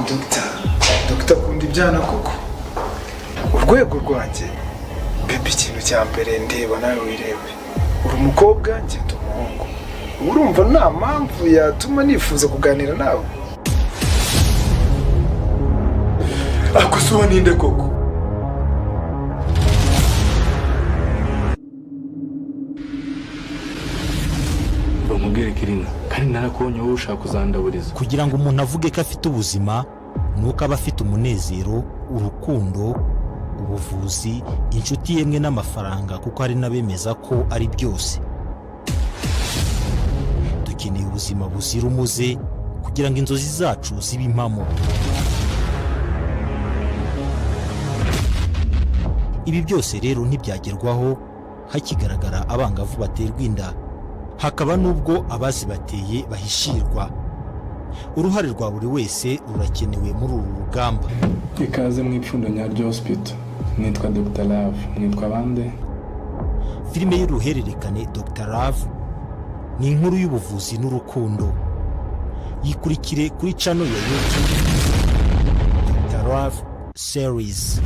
Dogita, dogita akunda ibyana koko. Urwego rwanjye, baby, ikintu cya mbere ndeba nawe wirebe. Uri umukobwa, njye ndi umuhungu. Urumva nta mpamvu yatuma nifuza kuganira nawe? Ako si uwo ninde koko? Bamubwire Kirina, kandi narakubonye wowe ushaka kuzandaburiza. Kugira ngo umuntu avuge ko afite ubuzima ni uko aba afite umunezero, urukundo, ubuvuzi, inshuti, yemwe n'amafaranga, kuko hari n'abemeza ko ari byose. Dukeneye ubuzima buzira umuze kugira ngo inzozi zacu zibe impamo. Ibi byose rero ntibyagerwaho hakigaragara abangavu baterwa inda, hakaba n'ubwo abazibateye bahishirwa. Uruhare rwa buri wese rurakenewe muri uru rugamba. Ikaze mu Ipfundo Nyaryo Hospital. Nitwa Dr Love. Mwitwa bande? Filime y'uruhererekane Dr Love ni inkuru y'ubuvuzi n'urukundo. Yikurikire kuri channel ya YouTube Dr Love Series.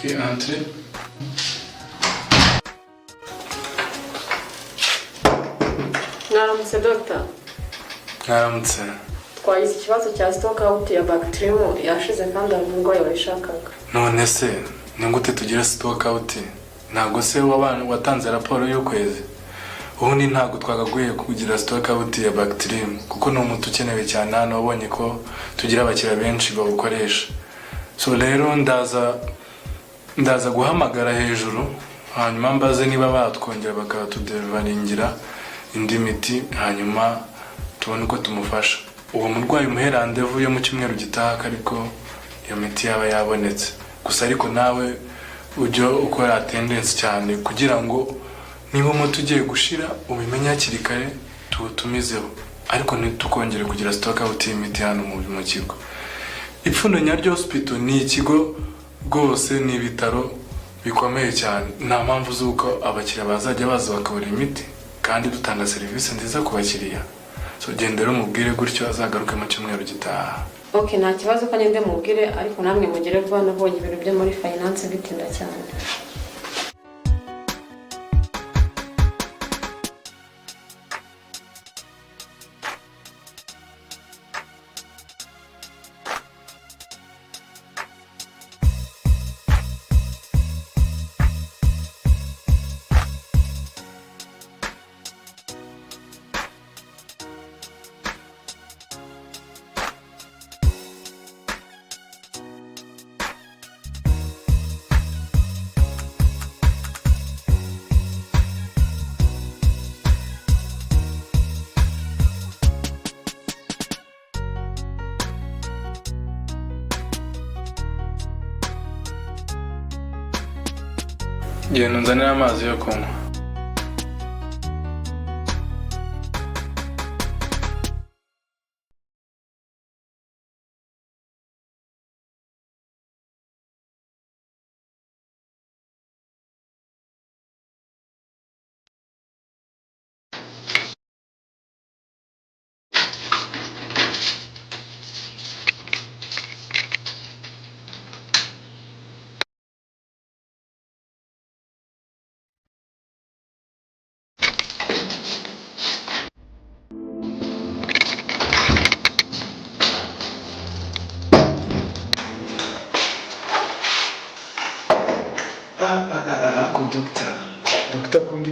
Entrez. Mwaramutse, dogita. Mwaramutse. Twagize ikibazo cya stock out ya Bactrim yashize, kandi hari umurwayi wayishakaga. None se ni gute tugira stock out? Ntabwo se watanze raporo y'ukwezi? Ubundi ntabwo twagakwiye kugira stock out ya Bactrim, kuko ni umuti ukenewe cyane hano. Wabonye ko tugira abakiriya benshi bawukoresha. So rero ndaza guhamagara hejuru, hanyuma mbaze niba batwongera bakatudevaringira indi miti, hanyuma tubone uko tumufasha uwo murwayi. Umuhe rendez-vous yo mu cyumweru gitaha, ariko iyo miti yaba yabonetse gusa. Ariko nawe ujya ukora attendance cyane, kugira ngo niba umuti ugiye gushira ubimenye hakiri kare, tuwutumizeho. Ariko ntitukongere kugira stock out y'imiti hano mu kigo Ipfundo Nyaryo Hospital. Ni ikigo rwose, ni ibitaro bikomeye cyane. Nta mpamvu z'uko abakiriya bazajya baza bakabura imiti kandi dutanga serivisi nziza ku bakiriya. So genda rero umubwire gutyo, azagaruke mu cyumweru gitaha. Ok, nta kibazo, ko ngende mubwire, ariko namwe mugere vuba. Nabonye ibintu byo muri finance bitinda cyane. Genda unzanire amazi yo kunywa.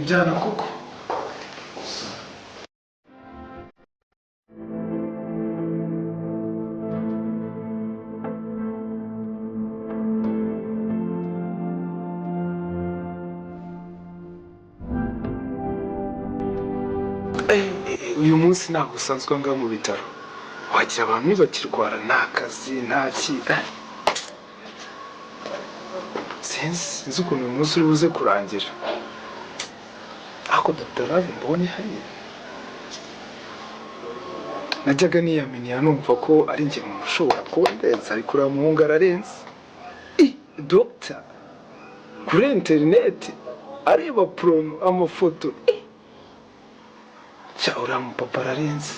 ibyana koko. Uyu munsi ntabwo usanzwe ngaha mu bitaro, wagira abantu ntibakirwara, nta kazi, nta ki. Sinzi, sinzi ukuntu uyu munsi uri buze kurangira, ariko Dr. Love mbonye hariya, najyaga niyaminiya numva ko ari njye muntu ushobora kuba ndenze, ariko uriya muhungu ararenze. Dogita kuri interineti areba porno, amafoto. Cya uriya mupapa ararenze.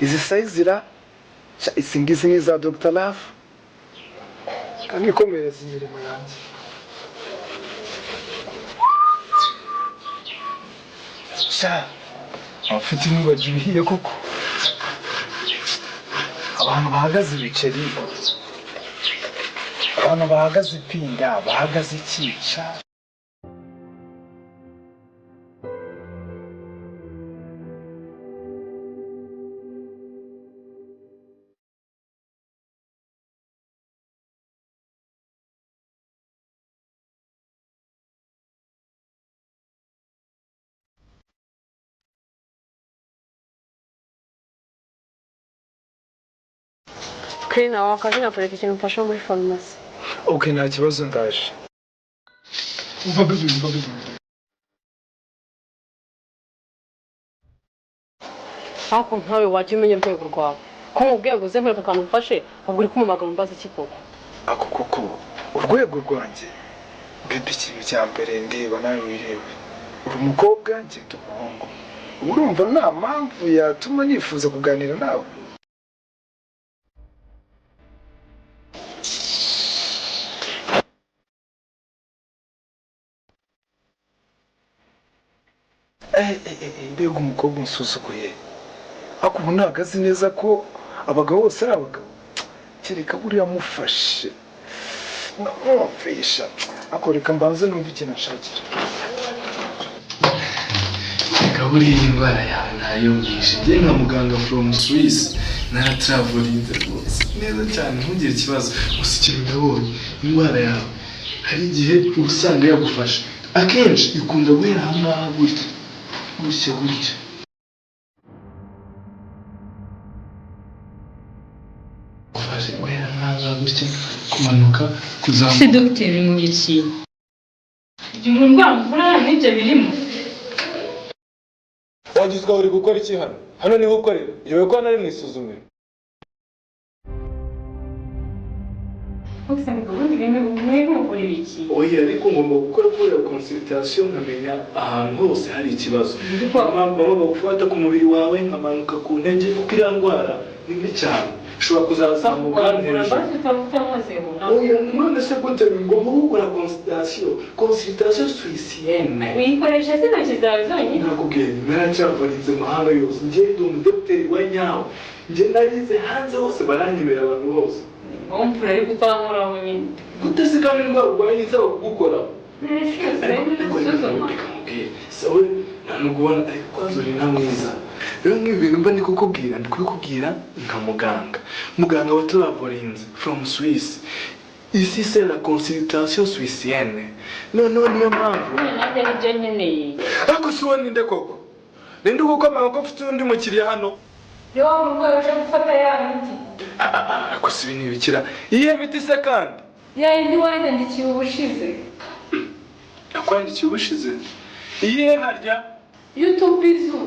Izi size ra, izi ngizi ni iza Dr. Love. Kandi ikomereza imirimo yanjye. Sha, abafite imibajyo ibihiye koko, abantu bahagaze ibiceri, abantu bahagaze ipinda, bahagaze ikica. Kirina, wakaje nkakureka ikintu mfasha muri farumasi. Ok, nta kibazo, ndaje. Umva bébé, umva bébé. Ariko nkawe wajya umenya urwego rwawe, ko mubwiye ngo uze nkwereka akantu mfashe, ahubwo uri kumumagara umbaza iki koko? Ako koko urwego rwanjye? Bébé, ikintu cya mbere ndeba, nawe wirebe, uri umukobwa, njye ndi umuhungu. Uba urumva nta mpamvu yatuma nifuza kuganira nawe. Mbega umukobwa unsuzuguye! Ariko ubu ntabwo azi neza ko abagabo bose ari abagabo, kereka buriya amufashe namwumvisha. Ariko reka mbanze numve ikintu anshakira. Reka, buriya iyi ndwara yawe ntayumvishe. Njye nka muganga from Swiss naratravelinze rwose neza cyane, ntugire ikibazo. Gusa ikintu nabonye, indwara yawe hari igihe uba usanga yagufasha, akenshi ikunda guhera aha ngaha gutya gutya gutya. Gufashe guhera aha ngaha gutya, kumanuka, Ese kuzamuka. Dogiteri, mu biki ibyo ndwara mvura n'ibyo birimo? Wagizwe, uri gukora iki hano? Hano niho ukorera? Uyobewe ko hano ari mu isuzumiro? Ubundi muvura ibiki? Oya, ariko ngomba gukora kubera consultation, nkamenya ahantu hose hari ikibazo. Mama, bagufata ku mubiri wawe, nkamanuka ku ntege, kuko iriya ndwara ni mbi cyane, ishobora kuzazamuka hejuru. Oya, none se gute? Ngomba gukora consultation suissiyene. Uyikoresha se intoki zawe zonyine? Nakubwiye, naracavarinze amahanga yose. Njye ndi umudogiteri wa nyawo, njye narize hanze hose, baranyemera abantu bose. Wumva ariko utankoraho nyine. Gute se kandi indwara urwaye isaba kugukoraho? Ariko reka nkubwire, sawe nta nubwo ubona, ariko kwanza uri na mwiza. Rero nk'ibi bintu mba ndi kukubwira, ndi kubikubwira nka muganga, muganga wa travelinze from Swiss. Ici c'est la consultation suissienne. Noneho niyo mpamvu. Nanjye nibyo nkeneye. Ariko si wowe, ninde koko? Ninde ugukomanga ko mfite undi mukiriya hano? Ni wa murwayi uje gufata ya miti. Ariko si ibi ntibikira iyihe miti se kandi? Ya yindi wanyandikiye ubushize. Nakwandikiye ubushize iyihe harya? Yutubizu.